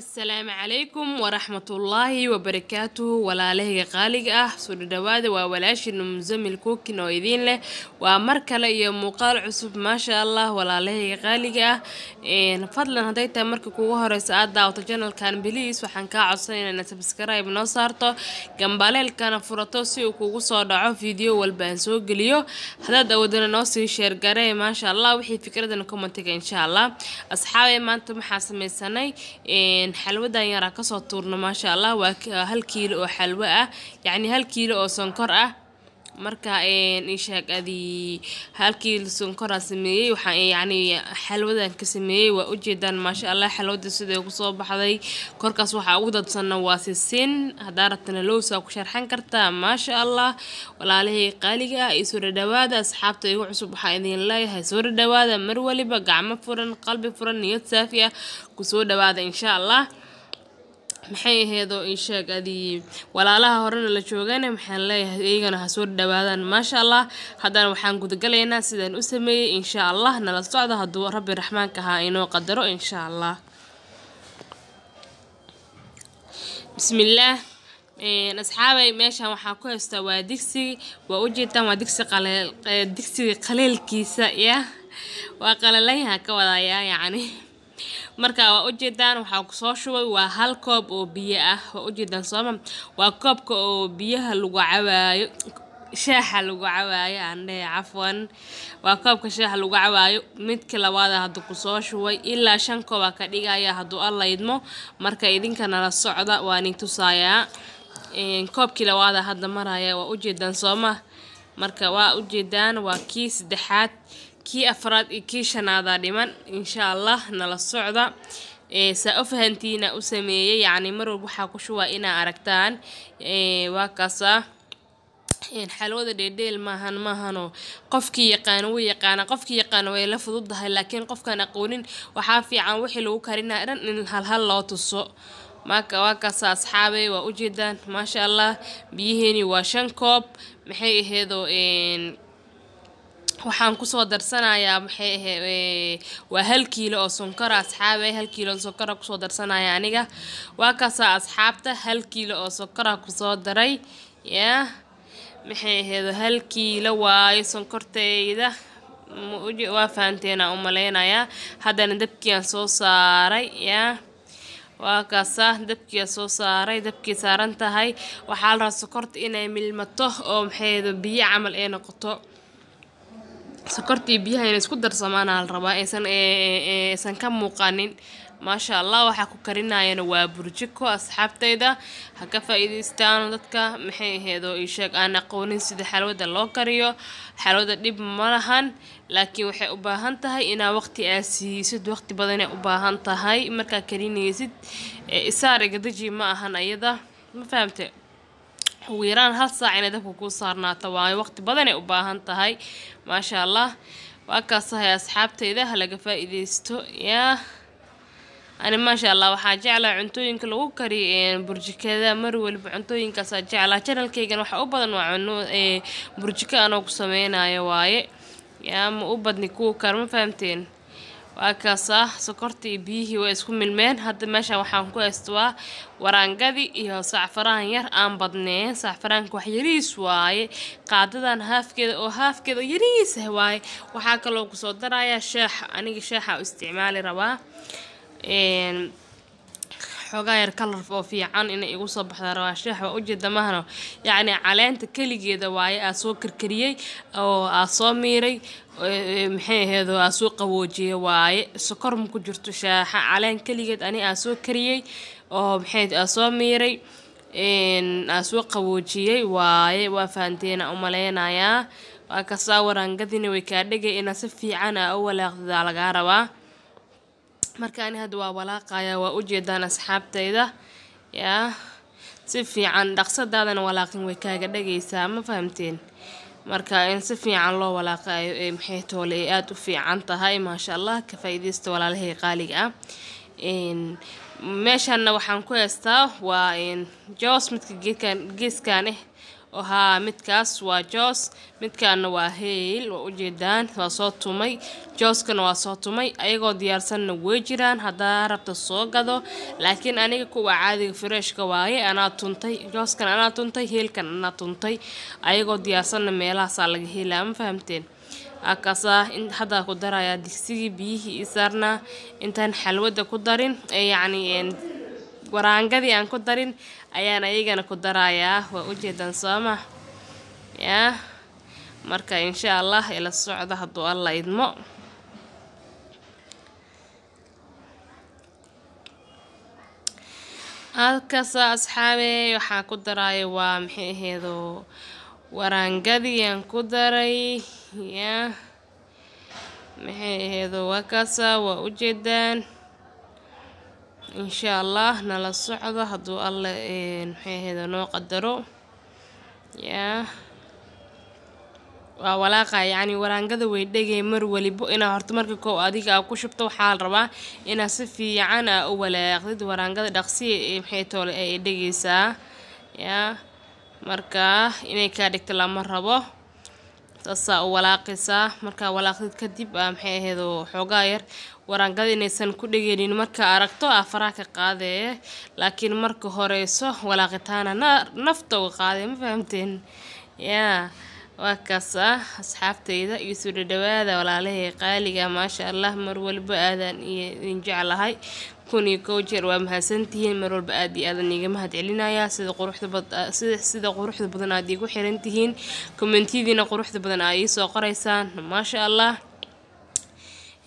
Asalaamu calaykum waraxmatullaahi wabarakaatuhu. Walaalahayga qaaliga ah, soo dhadhawaada. Waa walaashiina Musamil Cooking oo idiin leh waa mar kale iyo muuqaal cusub, maasha Allah. Walaalahayga qaaliga ah, fadlan hadday tahay marka kugu horeysa aad daawato channelkan, please waxaan kaa codsanayna inaad subscribe noo saarto, gambaleelkana furato si uu kugu soo dhaco video walba aan soo geliyo. Haddaad awoodana noo sii share garee, maasha Allah. Wixii fikradana commentiga, insha Allah. Asxaabay, maanta maxaa sameysanay? Xalwadan yaraa kasoo tuurno, maasha Allah. Waa 1 kiilo oo xalwo ah, yacni 1 kiilo oo sonkor ah. Marka isheeg adii 1 kiilo sonkoraa sameeyey, waxaan yacni xalwadan ka sameeyey waa ujeedaan, maasha Allah. Xalwada siday kusoo baxday, korkaas waxaa ugu dadsanna waa sisin. Haddaa rabtana lowsaa ku sharxan kartaa, maasha Allah. Walaalahey qaaliga ah, iyo soo dhadhawaada. Asxaabta igu cusub waxaa idin leeyahay soo dhadhawaada mar waliba, gacmo furan, qalbi furan, niyad saafi ah kusoo dhawaada, insha Allah. Maxay aheedoo isheeg adii walaalaha horena la joogana maxaan leeyahay, iyagana ha soo dhawaadaan, maasha Allah. Haddana waxaan gudagalaynaa sidaan u sameeyey, insha Allah. Nala socda hadduu Rabbi Raxmaanka ahaa inoo qadaro, insha Allah. Bismillaah. Asxaabay, meeshan waxaa ku haystaa waa digsi, waa ujeedaan, waa digsi qaleel, digsiga qaleelkiisa ya waa qalalanyaha ka wadayaa yacni. Marka waa ujeedaan, waxaa kusoo shubay waa 1 koob oo biyo ah, waa ujeedaan sooma? Waa koobka oo biyaha lagu cabaayo, shaaxa lagu cabaayo aan dhehe, cafwan, waa koobka shaaxa lagu cabaayo. Midka labaada hadda kusoo shubay, ilaa 5 koob aa ka dhigaya hadduu Alla idmo. Marka idinka nala socda, waa nin tusayaa. Koobkii labaada hadda maraya, waa ujeedaan sooma? Marka waa ujeedaan, waa kii saddexaad, kii afraad iyo kii shanaadaa dhiman, insha Allah. Nala socda saa u fahantiina u sameeyey. Yacni mar walba waxaa ku shubaa inaa aragtaan. Waa kaasa xalwada, dheedheel maahan, maahanoo qofkii yaqaano wuu yaqaana, qofkii yaqaano way la fududahay, laakiin qofkaan aqoonin waxaa fiican wixii lagu karinaya dhan in halhal loo tuso. Marka waa kaasa asxaabey, waa ujeedaan, maasha Allah. Biyaheeni waa 5 koob. Maxay aheedoo waxaan kusoo darsanayaa? Maxay ahe, waa 1 kiilo oo sonkora, asxaabey, 1 kiilo oo sonkora kusoo darsanaya aniga. Waa kaasaa asxaabta, 1 kiilo oo sonkora kusoo daray yaa. Maxay aheedo, 1 kiilo waayo sonkorteyda, waa fahanteena u maleynayaa. Haddana dabkiiaan soo saaray yaa, waa kaasa dabkiia soo saaray, dabkii saaran tahay. Waxaa la rabaa sokorta inay milmato oo maxay aheedo biyo camal ay noqoto. Sokortii biyaha inay isku darsamaana la rabaa, aysan ka muuqanin, maasha Allah. Waxaa ku karinayana waa burjiko. Asxaabtayda ha ka faa'iidaystaan dadka maxay aheedoo isheeg aan aqoonin sida xalwada loo kariyo. Xalwada dhib ma lahan, laakiin waxay u baahan tahay inaa waqti aad siisid, waqti badanay u baahan tahay markaa karinaysid. Isaar igadaji ma ahan ayada, ma fahamte? Ugu yaraan 1 saac inay dabka kuu saarnaato waayo, waqti badanay u baahan tahay, maasha Allah. Waa kaasahay asxaabtayda, ha laga faa'iidaysto yaa. Ani maasha Allah waxaa jeclaa cuntooyinka lagu kariyo burjikada, mar waliba cuntooyinkaasaa jeclaa. Channelkaygan waxa u badan waa cuno burjiko anoo ku sameynayo waaye yaa, ma u badni kuwa kar, ma fahamteen? Waa kaasaa, sokortii iyo biyihii way isku milmeen. Hadda meeshan waxaan ku haysta waa waraangadii iyo sacfarahan yar aan badneen. Sacfaraanka wax yariis waaye, qaadadan haafkeeda oo haafkeeda yariis ah waaye. Waxaa kaloo kusoo darayaa shaax, aniga shaaxa u isticmaali rabaa, xoogaa yar kalar oo fiican inay igu soo baxda rabaa. Shaax waa ujeeda mahano, yacni caleenta keligeeda waaye aa soo karkariyey oo aa soo miiray, maxay aheedoo aa soo qaboojiyey waaye. Sokor ma ku jirto shaaxa, caleen keligeed ani aa soo kariyey oo maxay aa soo miiray, aa soo qaboojiyey waaye. Waa fahanteena u maleynayaa. Waa kasaa, waraangadina way kaa dhegay, inaa si fiican aa u walaaqdidaa lagaa rabaa. Marka ani hadda waa walaaqaya, waa ujeedaan asxaabtayda yaa. Si fiican dhaqsadaadan walaaqin way kaaga dhagaysaa, ma fahamteen? Marka in si fiican loo walaaqayo ee maxay toole ay aada u fiican tahay, maasha Allah. Ka faa'iidaysta walaalahay qaaliga ah. Meeshanna waxaan ku haystaa waa joos, midka geedkan geeskan eh Oo haa, midkaas waa joos, midkaana waa heel. Waa ujeedaan, waa soo tumay, jooskana waa soo tumay. Ayagoo diyaarsanna way jiraan, haddaa rabta soo gado, laakiin aniga kuwa caadiga freshka waaye. Anaa tuntay jooskan, anaa tuntay heelkan, anaa tuntay. Ayagoo diyaarsanna meelahaasaa laga helaa, ma fahamteen? Akaasaa haddaa ku darayaa digsigii biyihii ii saarnaa intaan xalwada ku darin, yacni waraangadii aan ku darin ayaan ayagana ku darayaa. Waa ujeedaan sooma? Yaa marka insha Allah ila socda hadduu Alla idmo. Halkaasa asxaabe waxaa ku daraya waa maxay aheedo, waraangadii aan ku daray. Yaa maxay aheedo, waa kaasa, waa ujeedaan. Insha Allah nala socdo hadduu Alle maxay aheedo noo qadaro. Yaa waa walaaqa, yacni waraangada way dhegay mar walibo. Inaa horta marka koow adiga aa ku shubto, waxaa la rabaa inaad si fiican aa u walaaqdid waraangada, dhaqsi maxay toole ay dhegaysaa. Yaa marka inay kaa dhigto lama rabo, saasaa u walaaqaysaa. Markaa walaaqdid kadib aa maxay aheedo xoogaa yar waraangada inaysan ku dhegeynin marka aragto aa faraha ka qaadee, laakiin marka horeyso walaaqitaana nafta uga qaadee, ma fahamteen? Yaa waa kaas ah asxaabteyda, iyo soo dhadhawaada walaalahay qaaliga, maasha Allah. Mar walba aadaan idin jeclahay 1001 jeer. Waa mahadsantihiin mar walba, aad iyo aadan iiga mahad celinayaa sida quruxda bad sida quruxda badan aad iigu xiran tihiin, kommentiyadiina quruxda badan aa iisoo qoraysaan, maasha Allah.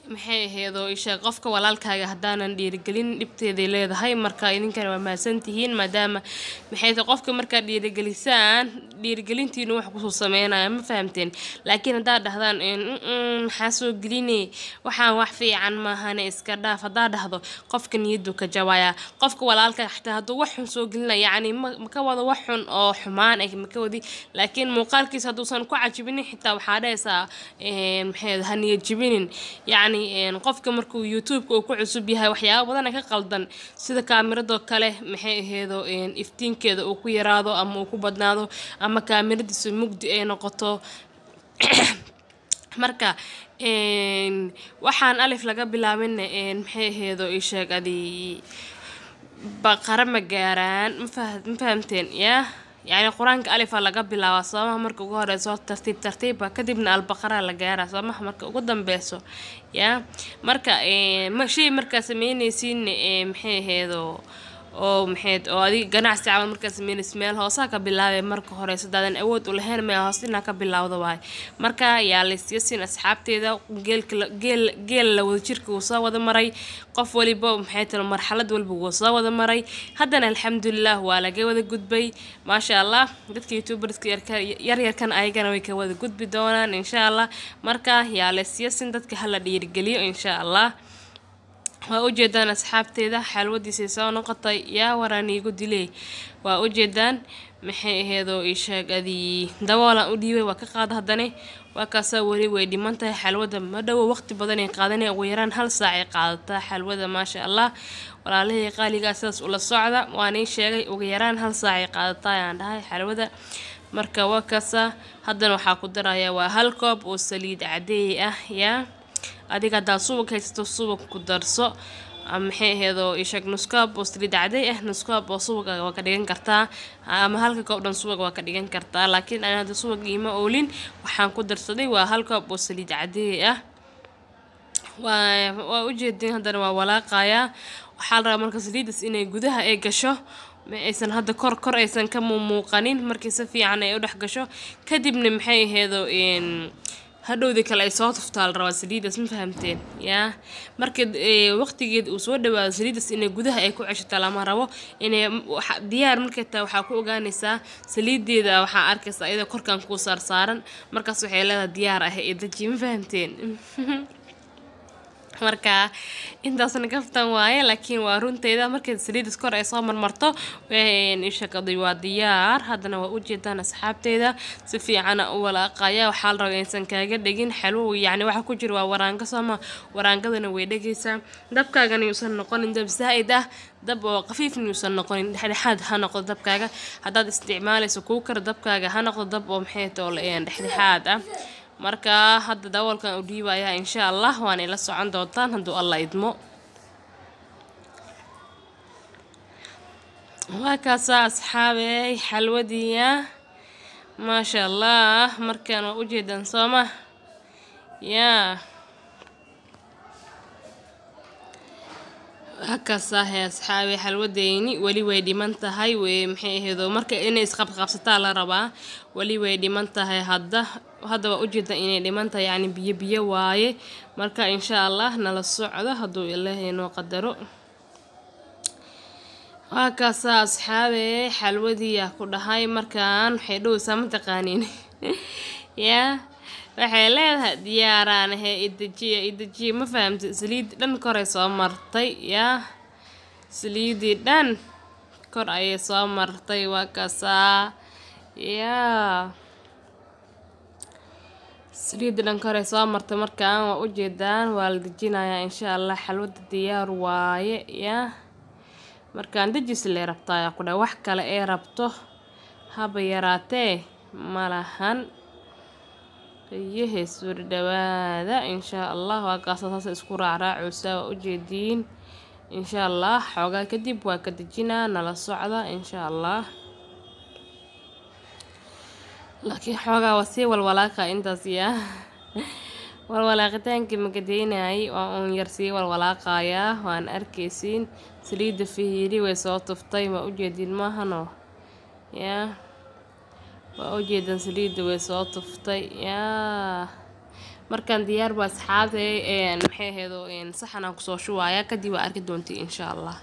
Maxay aheedoo isha qofka walaalkaaga haddaanan dhiirigelin dhibteeday leedahay. Marka idinkana waa mahadsantihiin, maadaama maxay tahay qofka markaad dhiirigelisaan, dhiirigelintiinu wax kusoo sameynaya, ma fahamteen? Laakiin haddaad dhahdaan maxaa soo geline, waxaan wax fiican maahane, iska dhaaf, haddaad dhahdo, qofka niyadu ka jabaya. Qofka walaalka xataa hadduu wax xun soo gelina, yacni ma ka wado wax xun oo xumaan ah ma ka wadi, laakiin muuqaalkiisa hadduusan ku cajibinin xitaa waxaa dhahaysaa maxay ha niyad jibinin. Yacni qofka markuu YouTube-ka uu ku cusub yahay waxyaabo badan ka qaldan, sida kaamiradoo kale maxay aheedo iftiinkeeda uu ku yaraado ama uu ku badnaado ama kaamiradiisu mugdi ay noqoto. Marka waxaan alif laga bilaabin maxay aheedo isheeg adi baqara ma gaaraan, ma fahamteen? Yaa yacni qur-aanka alifa laga bilaabaa soomaha marka ugu horeyso, tartiib tartiibba, kadibna albaqara la gaaraa soomaha marka ugu dambeyso. Yaa marka shay markaa sameyneysiin maxay aheedo oo maxayd oo adiga ganacsi camal markaa sameyneysid, meel hoosaa ka bilaabay marka horeyso. Hadaadan awood u lahayn meel hoose inaa ka bilaawdo waay. Marka yaa laysiyasin asxaabteeda, geelka geel geel la wada jirka wuu soo wada maray, qof waliba maxay talo marxalad walba wuu soo wada maray. Haddana alxamdulilah waa laga wada gudbay, maasha Allah. Dadka youtuberska yaryarkan ayagana way ka wada gudbi doonaan insha Allah. Marka yaa laysiyasin, dadka hala dhiirigeliyo insha Allah. Waa ujeedaan asxaabteeda, xalwadiisay soo noqotay. Yaa waraan iigu dilay, waa ujeedaan maxay aheedoo isheeg adii daboolaan u dhiibay, waa ka qaada. Haddane waa kaasaa, weli way dhiman tahay xalwada, ma dhowo, waqti badan ay qaadanaya, ugu yaraan 1 saac ay qaadataa xalwada, maasha Allah. Walaalahii qaaligaa sidaas ula socda, waan ii sheegay ugu yaraan 1 saac ay qaadataa ayaan dhahay xalwada. Marka waa kaasaa, haddana waxaa ku darayaa waa 1 koob oo saliid cadeey ah. Yaa adiga haddaad subag haysato subag ku darso, maxay aheedoo isheeg nus koob oo saliid cadeey ah, nus koob oo subag ah waa ka dhigan kartaa, ama halka koob dhan subag waa ka dhigan kartaa. Laakiin ani hadda subag iima oolin, waxaan ku darsaday waa 1 koob oo saliid cadeey ah. Waa ujeedin, haddana waa walaaqayaa. Waxaa la rabaa marka saliidaas inay gudaha ay gasho, ma aysan hadda kor kor aysan ka muuqanin. Markii si fiican ay u dhex gasho kadibna maxay aheedo hadhowdii kale ay soo tuftaa la rabaa saliidaas, ma fahamteen? Yaa marka waqtigeed uu soo dhawaado saliidaas inay gudaha ay ku ceshato lama rabo. Inay diyaar markay tahay waxaa ku ogaanaysaa saliideeda, waxaa arkaysaa iyadoo korkan kuu saarsaaran, markaas waxay leedahay diyaar ah ee deji, ma fahamteen? Marka intaasna kaftan waaye, laakiin waa runteyda. Markay saliid kor ay soo marmarto ishaqaday waa diyaar. Haddana waa ujeedaan asxaabteyda, si fiicana u walaaqaya. Waxaa la rabaa inaysan kaaga dhegin xalwo, yacni waxa ku jira waa waraango sooma, waraangadana way dhegaysaa. Dabkaagana yuusan noqonin dab zaa'id ah, dab oo khafiifna yuusan noqonin, dhexdhexaad ha noqdo dabkaaga. Haddaad isticmaalayso kuukar, dabkaaga ha noqdo dab oo maxay toole dhexdhexaad ah. Marka hadda daboolkan u dhiibayaa, insha Allah waana ila socon doontaan hadduu Allah idmo. Waa kaasaa asxaabey xalwadiya, maasha Allah. Markaan waa ujeedaan sooma yaa, waa kaasahe asxaabe xalwadeyni weli way dhiman tahay. Wey maxay aheedo, marka inay isqabqabsataa la rabaa, weli way dhiman tahay. Hadda waa ujeeda inay dhiman tahay, yacni biyo biyo waaye. Marka insha Allah nala socdo hadduu Ilaahay noo qadaro. Waa kaasaa asxaabe xalwadiyaa ku dhahay. Markaan waxay dhoweysaa mataqaaniin yaa, waxay leedahay diyaaraan ahe, idejiya idejiya, ma fahamtay? Saliid dhan koray soo martay yaa, saliidii dhan kor ayay soo martay. Waa kaasaa yaa, saliidii dhan koray soo martay. Markaan waa ujeedaan, waa la dejinayaa insha Allah. Xalwada diyaar waaye yaa. Markaan dejis lee rabtaa yaa ku dhahay, wax kale ee rabto haba yaraatee malahan. Iyahe soo dhawaada insha Allah. Waa kaasa saas isku raacraacaysaa, waa ujeediin insha Allah. Xoogaa kadib waa ka dejinaa, nala socda insha Allah. Laakiin xoogaa waa sii walwalaaqa intaas yaa, walwalaaqitaankii makadaynayay, waa uun yar sii walwalaaqayaa. Waan arkaysiin saliidda fihiiri way soo tuftay, waa ujeediin maahano yaa, waa ujeedan saliidda way soo tuftay yaa. Markaan diyaar ba asxaabtay, maxay aheedo, saxan aan kusoo shubaaya, kadib waa arki doontii insha Allah.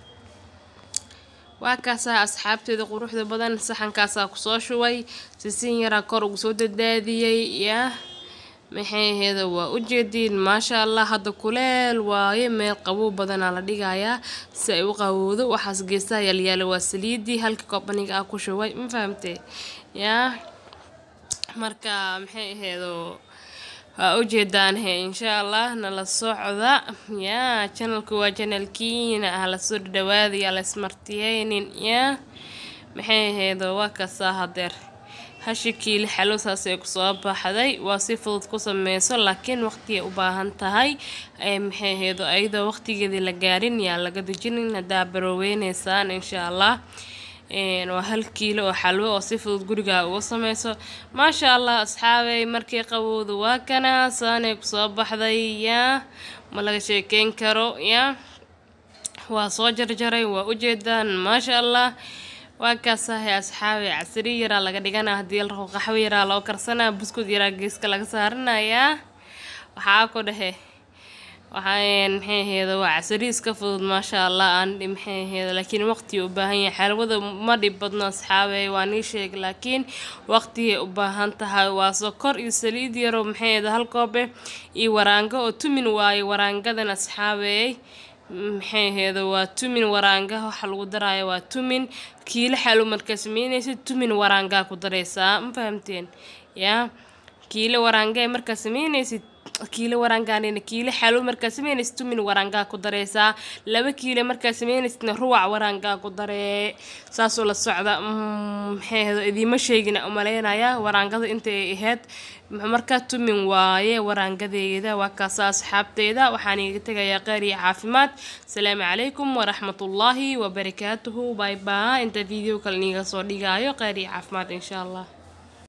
Waa kaasaa asxaabteeda quruxda badan, saxankaasaa kusoo shubay, sisin yaraa kor ugu soo dadaadiyey yaa, maxay aheedo, waa ujeediin maasha Allah. Hadda kuleel waaye, meel qabow badanaa la dhigayaa si ay u qabowdo. Waxaas geesaha yaalyaala waa saliidii halka koob aniga ah ku shubay, ma fahamtay yaa? Marka maxay aheedo, waa ujeedaan he insha Allah, nala socda yaa. Channelku waa channelkiina ah, lasoo dhawaadaya, la ismartiyeynin yaa. Maxay aheedo, waa kaasaa hadeer hashi kiili xalwo saasay kusoo baxday. Waa si fudud ku sameyso, laakiin waqtigay u baahan tahay. Maxay aheedo, ayadoo waqtigeedii la gaarin yaa laga dejinin haddaa baroweyneysaan insha Allah. Waa 1 kiilo oo xalwo oo si fudud gurigaa uga sameyso, maasha Allah asxaabey. Markii qabowda waa kana saanay kusoo baxday yaa, ma laga sheekeyn karo yaa. Waa soo jarjaray, waa ujeedaan maasha Allah. Waa kaasahay asxaabi, casri yaraa laga dhiganaa haddii la rabo, qaxwo yaraa loo karsanaa, buskud yaraa geeska laga saaranayaa. Waxaa ku dhehe waxaa maxay aheedo, waa casri iska fudud maasha Allah. Aan maxay aheedo, laakiin waqti u baahan yahay. Xalwada ma dhib badno asxaabey, waa nii sheeg, laakiin waqtigay u baahan tahay. Waa sokor iyo saliid yaro, maxay aheedo, hal koob eh iyo waraango oo tumin waaye. Waraangadan asxaabey maxay aheedo, waa tumin waraanga waxa lagu daraayo, waa tumin kiilo xalwo. Markaa sameynaysid tumin waraangaa ku daraysaa, ma fahamteen yaa? Kiilo waraanga markaa sameynaysid, kiilo waraangaanina, kiilo xalwo markaa sameynaysid tumin waraangaa ku daraysaa. 2 kiilo markaa sameynaysidna ruwac waraangaa ku daree, saasoo la socda. Maxay aheedo, idiima sheegina umaleynayaa waraangada intay ahayd. Markaa tumin waaye waraangadeeda. Waa kaasa asxaabteyda, waxaan iga tegayaa kheyr iyo caafimaad. Asalaamu calaykum waraxmatullaahi wabarakaatuhu, bye bye. Inta video kale niiga soo dhigaayo, kheyr iyo caafimaad insha Allah.